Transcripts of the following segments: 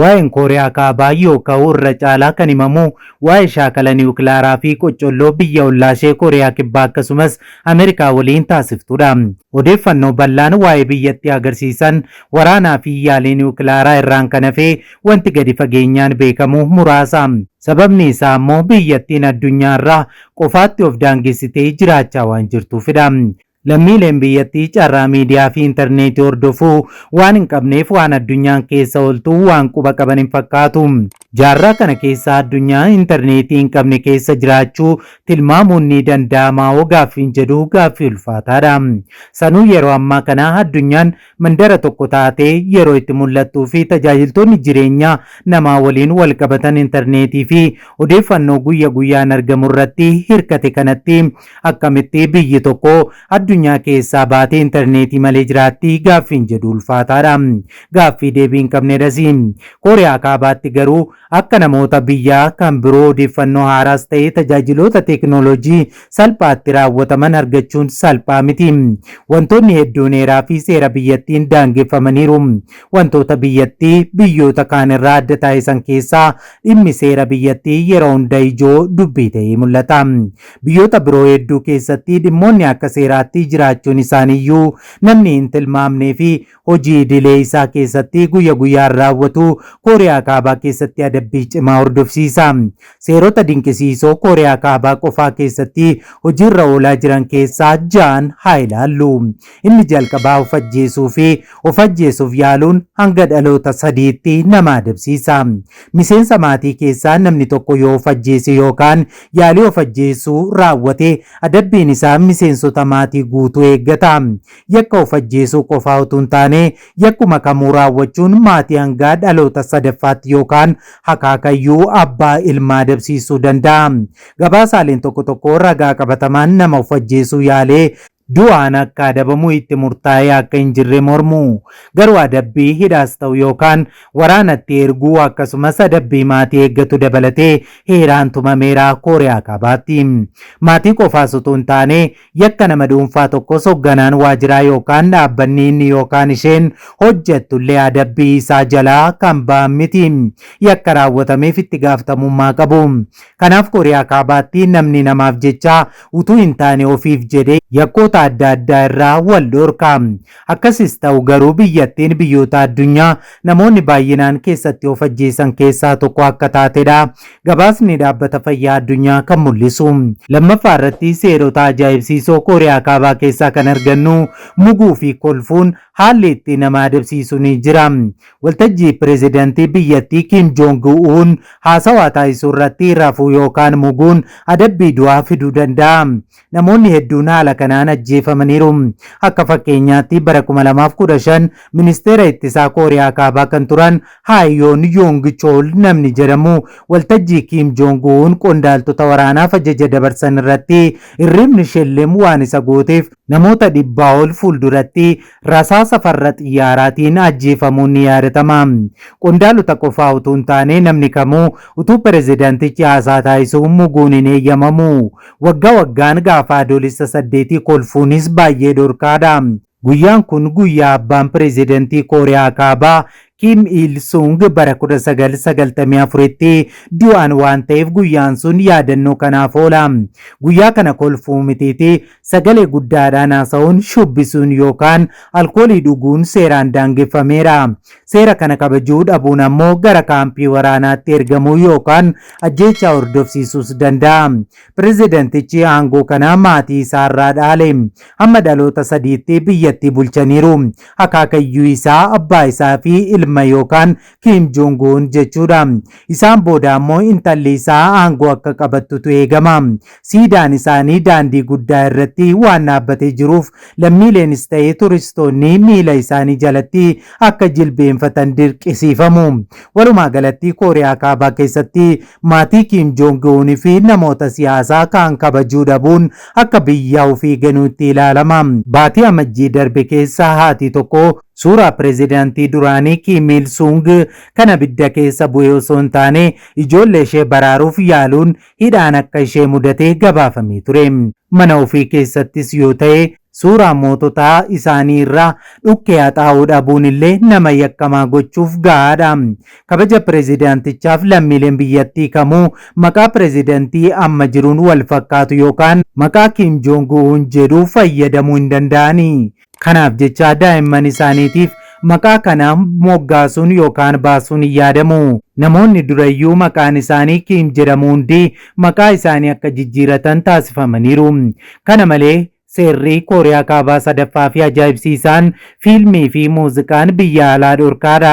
Waa'een Kooriyaa Kaabaa yoo ka'u irra caalaa kan himamu waa'ee shaakala niwukilaaraa fi qoccolloo biyya ollaashee Kooriyaa Kibbaa akkasumas Ameerikaa waliin taasiftudha. Odeeffannoo bal'aan waa'ee biyyattii agarsiisan waraanaa fi yaalii niwukilaaraa irraan kan hafe wanti gadi fageenyaan beekamu muraasa. Sababni isaa ammoo biyyattiin addunyaarraa qofaatti of daangessitee jiraachaa waan jirtuufidha. Lammiileen biyyattii carraa miidiyaa fi intarneetii hordofuu waan hin qabneef waan addunyaan keessa ooltu waan quba qaban hin fakkaatu. Jaarraa kana keessa addunyaa intarneetii hin qabne keessa jiraachuu tilmaamuun ni danda'amaa hoo gaaffiin jedhu gaaffii ulfaataadha. Sanuu yeroo ammaa kana addunyaan mandara tokko taatee yeroo itti mul'attuu fi tajaajiltoonni jireenyaa namaa waliin wal qabatan intarneetii fi odeeffannoo guyya guyyaan argamu irratti hirkate kanatti akkamitti biyyi tokko addunyaa keessaa baatee intarneetii malee jiraatti gaaffiin jedhu ulfaataadha. Gaaffii deebii hin qabnedhas. Kooriyaa Kaabaatti garuu akka namoota biyyaa kan biroo odeeffannoo haaraas ta'ee tajaajiloota teeknooloojii salphaatti raawwataman argachuun salphaa miti. Wantoonni hedduun heeraa fi seera biyyattiin daangeffamaniiru. Wantoota biyyattii biyyoota kaan irraa adda taasisan keessaa dhimmi seera biyyattii yeroo hunda ijoo dubbii ta'ee mul'ata. Biyyoota biroo hedduu keessatti dhimmoonni akka seeraatti jiraachuun isaaniiyyuu namni hin tilmaamnee fi hojii idilee isaa keessatti guyya guyyaan raawwatu Kooriyaa Kaabaa keessatti adabbii cimaa hordofsiisa. Seerota dinqisiisoo Kooriyaa Kaabaa qofaa keessatti hojiirra oolaa jiran keessaa ja'an haa ilaallu. Inni jalqabaa of ajjeesuu fi of ajjeesuuf yaaluun hanga dhaloota sadiitti nama adabsiisa. Miseensa maatii keessaa namni tokko yoo of ajjeese yookaan yaalii of ajjeesuu raawwate adabbiin isaa miseensota maatii guutuu eeggata. Yakka of ajjeesuu qofaa utuu hin taane yakkuma kamuu raawwachuun maatii hangaa dhaloota sadaffaatti yookaan akaakayyuu abbaa ilmaa adabsiisuu danda'a. Gabaasaaleen tokko tokko ragaa qabatamaan nama of ajjeesuu yaalee du'aan akka adabamu itti murtaa'ee akka hin jirre mormu. Garuu adabbii hidhaas ta'u yookaan waraanatti erguu akkasumas adabbii maatii eeggatu dabalatee heeraan tumameera Kooriyaa Kaabaatti. Maatii qofaas utuu hin taane yakka nama dhuunfaa tokkos hogganaan waajjiraa yookaan dhaabbanni inni yookaan isheen hojjettullee adabbii isaa jalaa kan ba'an miti. Yakka raawwatameef itti gaafatamummaa qabu. Kanaaf Kooriyaa Kaabaatti namni namaaf jecha utuu hin taane ofiif jedhee yakkoota adda addaa irraa wal dhorka. Akkasis ta'u garuu biyyattiin biyyoota addunyaa namoonni baay'inaan keessatti of ajjeesan keessaa tokko akka taatedha. Gabaasni dhaabbata fayyaa addunyaa kan mul'isu. Lammaffaa irratti seerota ajaa'ibsiisoo Kooriyaa Kaabaa keessaa kan argannu muguu fi kolfuun haalli itti nama adabsiisu ni jira. Waltajjii pireezidantii biyyattii Kim Jong Un haasawaa taasisuu irratti rafuu yookaan muguun adabbii du'aa fiduu danda'a. Namoonni hedduun haala kanaan ajjeefamaniiru. Akka fakkeenyaatti bara 2015 ministeera ittisaa Kooriyaa Kaabaa kan turan Haayoon Yoong Chool namni jedhamu waltajjii Kim Jong Un qondaaltota waraanaaf ajaja dabarsan irratti hirribni shillim waan isa gooteef namoota dhibbaa ol fuulduratti rasaasa farra xiyyaaraatiin ajjeefamuun ni yaadatama. Qondaalota qofaa utuu hin taane namni kamuu utuu pireezidantichi haasaa taasisuu muguun hin eeyyamamu. Waggaa waggaan gaafa Adoolessa saddeetii kolfuunis baay'ee dhorkaadha. Guyyaan kun guyyaa abbaan pireezidantii Kooriyaa Kaabaa Kim Il Sung bara 1994tti du'an waan ta'eef guyyaan sun yaadannoo kanaaf oola. Guyyaa kana kolfuu mitiiti sagalee guddaadhaan haasa'uun, shubbisuun yookaan alkoolii dhuguun seeraan daangeffameera. Seera kana kabajuu dhabuun ammoo gara kaampii waraanaatti ergamuu yookaan ajjeechaa hordofsiisuus danda'a. Pireezidantichi aangoo kana maatii isaarraa dhaale. Hamma dhaloota sadiitti biyyattii bulchaniiru. Akaakayyuu isaa, abbaa isaa fi ilma yookaan Kim Jong Un jechuudha. Isaan booda ammoo intalli isaa aangoo akka qabattutu eegama. Siidaan isaanii daandii guddaa irratti waan dhaabbatee jiruuf lammiileenis ta'ee turistoonni miila isaanii jalatti akka jilbeenfatan dirqisiifamu. Walumaa galatti Kooriyaa Kaabaa keessatti maatii Kim Jong Un fi namoota siyaasaa kaan kabajuu dhabuun akka biyya ofii ganuutti ilaalama. Baatii Amajjii darbe keessa haati tokko suuraa pireezidaantii duraanii Kim Il Sung kan abidda keessa bu'e osoo hin taane ijoollee ishee baraaruuf yaaluun hidhaan akka ishee mudate gabaafamee ture. Mana ofii keessattis yoo ta'e Suuraa moototaa isaanii irraa dhukkee haxaa'uu dhabuun illee nama yakkamaa gochuuf gahaadha. Kabaja pireezidaantichaaf lammiileen biyyattii kamuu maqaa pireezidantii amma jiruun wal fakkaatu yookaan maqaa Kim Jong Un jedhu fayyadamuu hin danda'ani. Kanaaf jecha daa'imman isaaniitiif maqaa kana moggaasuun yookaan baasuun hin yaadamu. Namoonni durayyuu maqaan isaanii Kim jedhamu hundi maqaa isaanii akka jijjiiratan taasifamaniiru. Kana malee seerri Kooriyaa Kaabaa sadaffaa fi ajaa'ibsiisaan fiilmii fi muuziqaan biyya alaa dhorkaadha.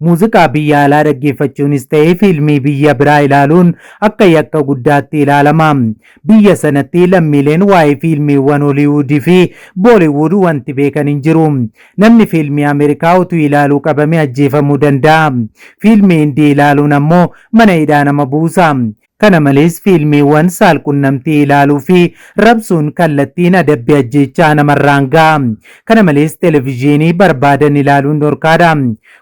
Muuziqaa biyya alaa dhaggeeffachuunis ta'ee fiilmii biyya biraa ilaaluun akka yakka guddaatti ilaalama. Biyya sanatti lammiileen waa'ee fiilmiiwwan Holiwuud fi Booliwuud wanti beekan hin jiru. Namni fiilmii Ameerikaa utuu ilaaluu qabame ajjeefamuu danda'a. Fiilmii Hindii ilaaluun ammoo mana hidhaa nama buusa. Kana malees fiilmiiwwan saalqunnamtii ilaaluu fi rabsuun kallattiin adabbii ajjeechaa namarraan ga'a. Kana malees televizyiinii barbaadan ilaaluun dhorkaadha.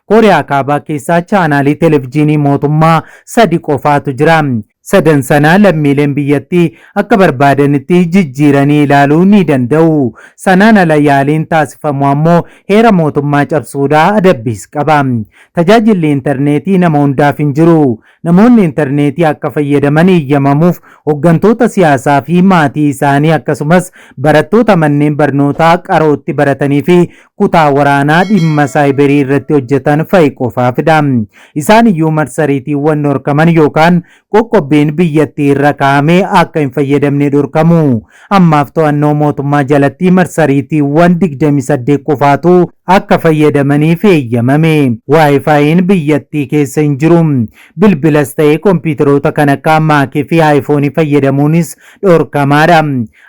Kooriyaa Kaabaa keessaa chaanaalii televizyiinii mootummaa sadi qofaatu jira. Sadan sanaa lammiileen biyyattii akka barbaadanitti jijjiiranii ilaaluu ni danda'u. Sanaan ala yaaliin taasifamu ammoo heera mootummaa cabsuudhaa adabbiis qaba. Tajaajilli intarneetii nama hundaaf hin jiru. Namoonni intarneetii akka fayyadaman eeyyamamuuf hooggantoota siyaasaa fi maatii isaanii akkasumas barattoota manneen barnootaa qarootti baratanii fi kutaa waraanaa dhimma saayibarii irratti hojjetan fa'i qofaafidha. Isaan iyyuu marsariitiiwwan dhorkaman yookaan qoqqobbiin biyyattii irra kaa'amee akka hin fayyadamne dhorkamu. Ammaaf to'annoo mootummaa jalatti marsariitiiwwan 28 qofaatu akka fayyadamaniif eeyyamame. Waayifaayiin biyyattii keessa hin jiru. Bilbilas ta'ee kompiitaroota kan akka Maakii fi Aayifoonii fayyadamuunis dhorkamaadha.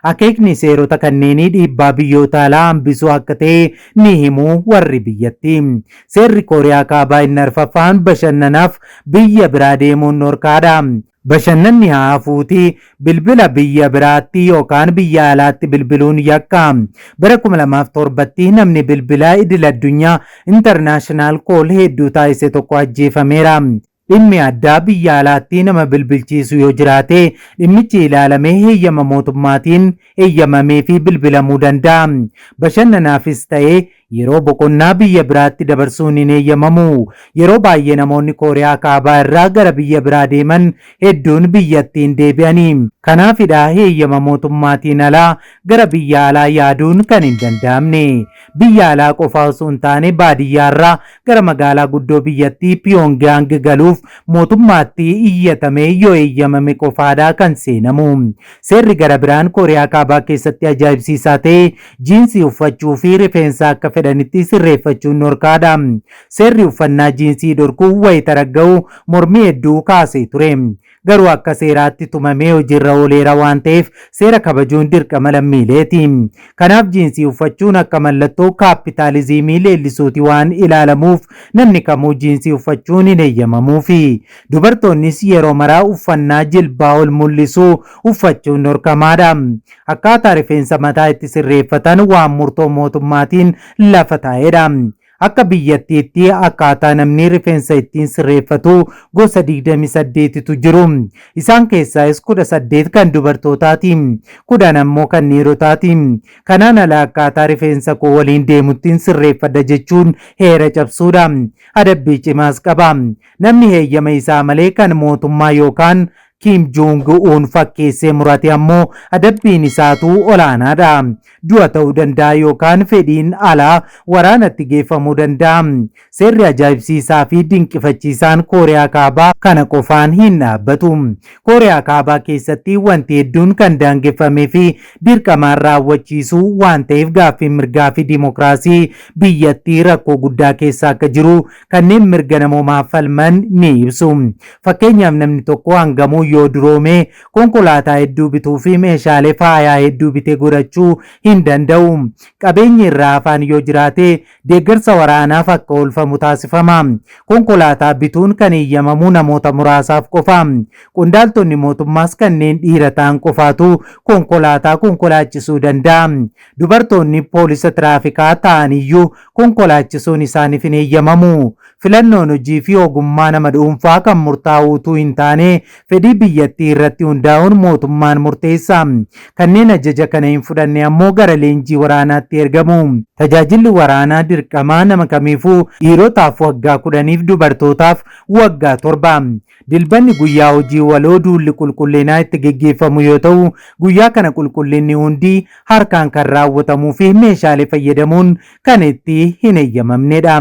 Akeekni seerota kanneenii dhiibbaa biyyoota alaa hambisuu akka ta'e ni himu warri biyyattii. Seerri Kooriyaa Kaabaa inni arfaffaan bashannanaaf biyya biraa deemuun dhorkaadha. Bashannanni haa hafuutii bilbila biyya biraatti yookaan biyya alaatti bilbiluun yakka. Bara 2007tti namni bilbila idil addunyaa international call hedduu taasise tokko ajjeefameera. Dhimmi addaa biyya alaatti nama bilbilchiisu yoo jiraate dhimmichi ilaalamee heeyyama mootummaatiin eeyyamamee fi bilbilamuu danda'a. Bashannanaafis ta'ee yeroo boqonnaa biyya biraatti dabarsuun hin eeyyamamu. Yeroo baay'ee namoonni Kooriyaa Kaabaa irraa gara biyya biraa deeman hedduun biyyattii hin deebi'ani. Kanaafidha heeyyama mootummaatiin alaa gara biyya alaa yaaduun kan hin danda'amne. Biyya alaa qofa osoo hin taane baadiyyaarraa gara magaalaa guddoo biyyattii Pyongyang galuuf mootummaatti iyyatamee yoo eeyyamame qofaadha kan seenamu. Seerri gara biraan Kooriyaa Kaabaa keessatti ajaa'ibsiisaa ta'e jiinsii uffachuu fi rifeensa akka fedhanitti sirreeffachuun dhorkaadha. Seerri uffannaa jiinsii dhorkuu wayita ragga'u mormii hedduu kaasee ture. Garuu akka seeraatti tumamee hojiirra ooleera waan ta'eef seera kabajuun dirqama lammiileeti. Kanaaf jiinsii uffachuun akka mallattoo kaappitaalizimii leellisuuti waan ilaalamuuf namni kamuu jiinsii uffachuun hin eeyyamamuufi. Dubartoonnis yeroo maraa uffannaa jilbaa ol mul'isu uffachuun dhorkamaadha. Akkaataa rifeensa mataa itti sirreeffatan waan murtoo mootummaatiin lafa taa'edha. Akka biyyattiitti akkaataa namni rifeensa ittiin sirreeffatu gosa 28tu jiru. Isaan keessaas 18 kan dubartootaati. 10 ammoo kan dhiirotaati. Kanaan ala akkaataa rifeensa koo waliin deemuttiin sirreeffadha jechuun heera cabsuudha. Adabbii cimaas qaba. Namni heeyyama isaa malee kan mootummaa yookaan Kim Jong Un fakkeessee murate ammoo adabbiin isaatu olaanaadha. Du'a ta'uu danda'a yookaan fedhiin alaa waraanatti geeffamuu danda'a. Seerri ajaa'ibsiisaa fi dinqifachiisaan Kooriyaa Kaabaa kana qofaan hin dhaabbatu. Kooriyaa Kaabaa keessatti wanti hedduun kan daangeffamee fi dirqamaan raawwachiisuu waan ta'eef gaaffiin mirgaa fi dimokiraasii biyyattii rakkoo guddaa keessa akka jiru kanneen mirga namoomaa falman ni ibsu. Fakkeenyaaf namni tokko hangamuu yoo duroome konkolaataa hedduu bituu fi meeshaalee faayaa hedduu bitee godhachuu hin danda'u. Qabeenyi irraa hafaan yoo jiraate deeggarsa waraanaaf akka oolfamu taasifama. Konkolaataa bituun kan eeyyamamu namoota muraasaaf qofa. Qondaaltonni mootummaas kanneen dhiira ta'an qofaatu konkolaataa konkolaachisuu danda'a. Dubartoonni poolisa tiraafikaa ta'an iyyuu konkolaachisuun isaaniif hin eeyyamamu. Filannoon hojii fi ogummaa nama dhuunfaa kan murtaa'u utuu hin taane fedhii biyyattii irratti hundaa'uun mootummaan murteessa. Kanneen ajaja kana hin fudhanne ammoo gara leenjii waraanaatti ergamu. Tajaajilli waraanaa dirqamaa nama kamiifuu dhiirotaaf waggaa 10f dubartootaaf waggaa 7. Dilbanni guyyaa hojii waloo duulli qulqullinaa itti geggeeffamu yoo ta'u, guyyaa kana qulqullinni hundi harkaan kan raawwatamuu fi meeshaalee fayyadamuun kan itti hin eeyyamamnedha.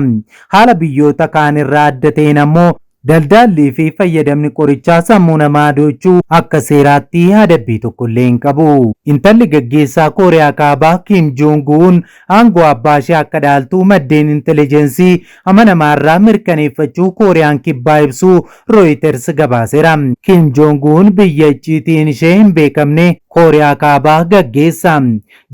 Haala biyyoota kaan irraa adda ta'een ammoo daldaallii fi fayyadamni qorichaa sammuu namaa hadoochuu akka seeraatti adabbii tokkollee hin qabu. Intalli gaggeessaa Kooriyaa Kaabaa Kiim Joong Un aangoo abbaashee akka dhaaltu maddeen intelijensii amanamaarraa mirkaneeffachuu Kooriyaan Kibbaa ibsuu Rooyiters gabaaseera. Kiim Joong Un biyya icciitiin ishee hin beekamne Kooriyaa Kaabaa gaggeessa.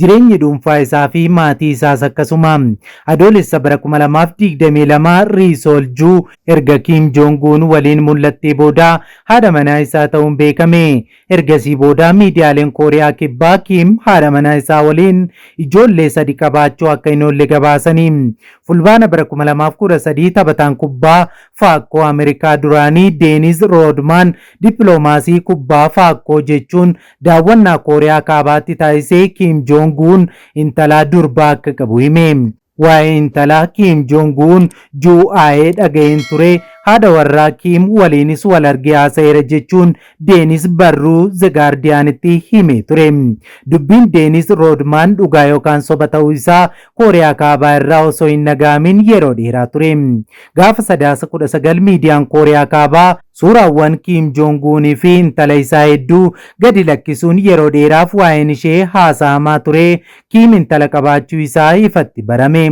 Jireenyi dhuunfaa isaa fi maatii isaas akkasuma. Adoolessa bara 2022 Rii Sool Juu erga Kiim Joong Un waliin mul'attee booda haadha manaa isaa ta'uun beekame. Ergasii booda miidiyaaleen Kooriyaa Kibbaa Kiim haadha manaa isaa waliin ijoollee sadi qabaachuu akka hin oolle gabaasanii. Fulbaana bara 2013 taphataan kubbaa faakkoo Ameerikaa duraanii Deenis Roodmaan dippiloomaasii kubbaa faakkoo jechuun daawwannaa Kooriyaa Kaabaatti taasisee Kiim Joong Un intalaa durbaa akka qabu hime. Waa'ee intalaa Kiim Joong Un Juu Aayee dhaga'een ture, haadha warraa Kiim waliinis wal argee haasa'eera jechuun Deenis barruu The Guardianitti himee ture. Dubbiin Deenis Roodmaan dhugaa yookaan soba ta'uu isaa Kooriyaa Kaabaa irraa osoo hin dhaga'amin yeroo dheeraa ture. Gaafa Sadaasa 19 miidiyaan Kooriyaa Kaabaa suuraawwan Kiim Joong Un fi intala isaa hedduu gadi lakkisuun yeroo dheeraaf waa'een ishee haasa'amaa ture Kiim intala qabaachuu isaa ifatti barame.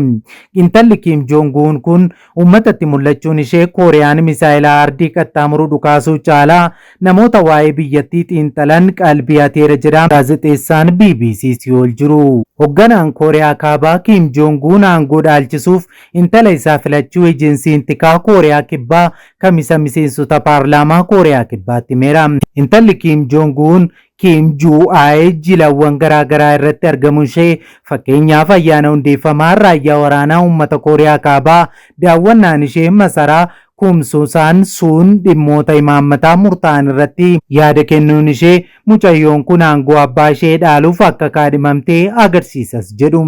Intalli Kiim Joong Un kun uummatatti mul'achuun ishee Kooriyaan misaa'ela ardii qaxxaamuru dhukaasuu caalaa namoota waa'ee biyyattii xiinxalan qalbii hateera jedha gaazexeessaan BBC Siyool jiru. Hogganaan Kooriyaa Kaabaa Kiim Joong Un aangoo dhaalchisuuf intala isaa filachuu ejensiin tikaa Kooriyaa Kibbaa Kamisa miseensota paarlaamaa Kooriyaa Kibbaatti himeera. Intalli Kiim Joong Un Kiim Juu Aayee jilawwan garaa garaa irratti argamuun ishee fakkeenyaaf ayyaana hundeeffamaa raayyaa waraanaa uummata Kooriyaa Kaabaa daawwannaan ishee masaraa Kumsuusaan suun dhimmoota imaammataa murtaa'an irratti yaada kennuun ishee mucayyoon kun aangoo abbaa ishee dhaaluuf akka kaadhimamte agarsiisas jedhu.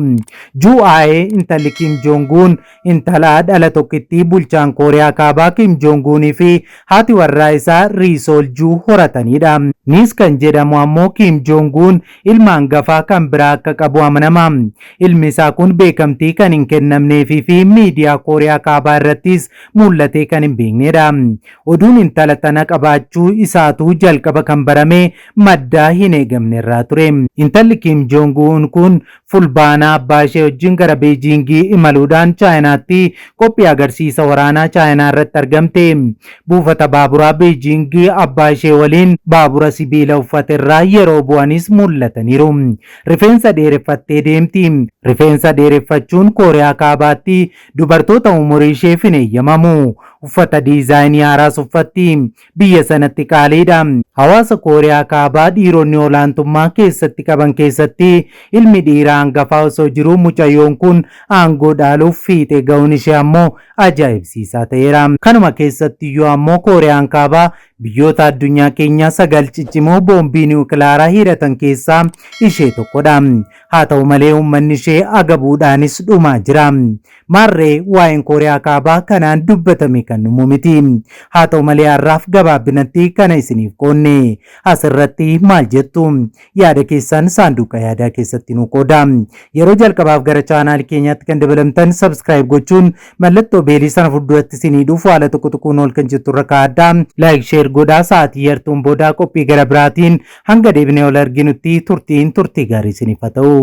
Juu Aayee intalli Kiim Joong Un intala dhala tokkittii bulchaan Kooriyaa Kaabaa Kim Joong Un fi haati warraa isaa Rii Sool Juu horataniidha. Niis kan jedhamu ammoo Kim Joong Un ilma hangafaa kan biraa akka qabu amanama. Ilmi isaa kun beekamtii kan hin kennamneefii fi miidiyaa Kooriyaa Kaabaa irrattis mul'atee kan hin beeknedha. Oduun intala tana qabaachuu isaatuu jalqaba kan barame madda hin eegamne irraa ture. Intalli Kim Joong Un kun Fulbaana abbaa ishee wajjin gara Beejiingii imaluudhaan Chaayinaatti qophii agarsiisa waraanaa Chaayinaa irratti argamte. Buufata baaburaa Beejiingi abbaa ishee waliin baabura sibiila uffate irraa yeroo bu'anis mul'ataniiru. Rifeensa dheereffattee deemti. Rifeensa dheereffachuun Kooriyaa Kaabaatti dubartoota umurii isheef hin eeyyamamu. Uffata diizaayinii haaraas uffatti. Biyya sanatti qaaliidha. Hawaasa Kooriyaa Kaabaa dhiironni olaantummaa keessatti qaban keessatti ilmi dhiiraa hangafaa osoo jiruu mucayyoon kun aangoo dhaaluuf fiixee ga'uun ishee ammoo ajaa'ibsiisaa ta'eera. Kanuma keessattiyyuu ammoo Kooriyaan Kaabaa biyyoota addunyaa keenyaa 9 ciccimoo boombii niwukilaaraa hidhatan keessaa ishee tokkodha. Haa ta'u malee uummanni ishee agabuudhaanis dhumaa jira. Maarree waa'een Kooriyaa Kaabaa kanaan dubbatamee kan dhumu miti. Haa ta'u malee har'aaf gabaabinatti kana isiniif qoodne. Asirratti maal jettu? Yaada keessan saanduqa yaadaa keessatti nuu qoodaa. Yeroo jalqabaaf gara chaanaali keenyaatti kan dabalamtan subscribe gochuun mallattoo beelii sana fuulduratti isinii dhufu haala tokko tuquun ol kan jettu irra kaa'adhaa. Like share godhaa sa'aatii yartuun boodaa qophii gara biraatiin hanga deebinee ol arginutti turtiin turtii gaarii isiniif haa ta'u.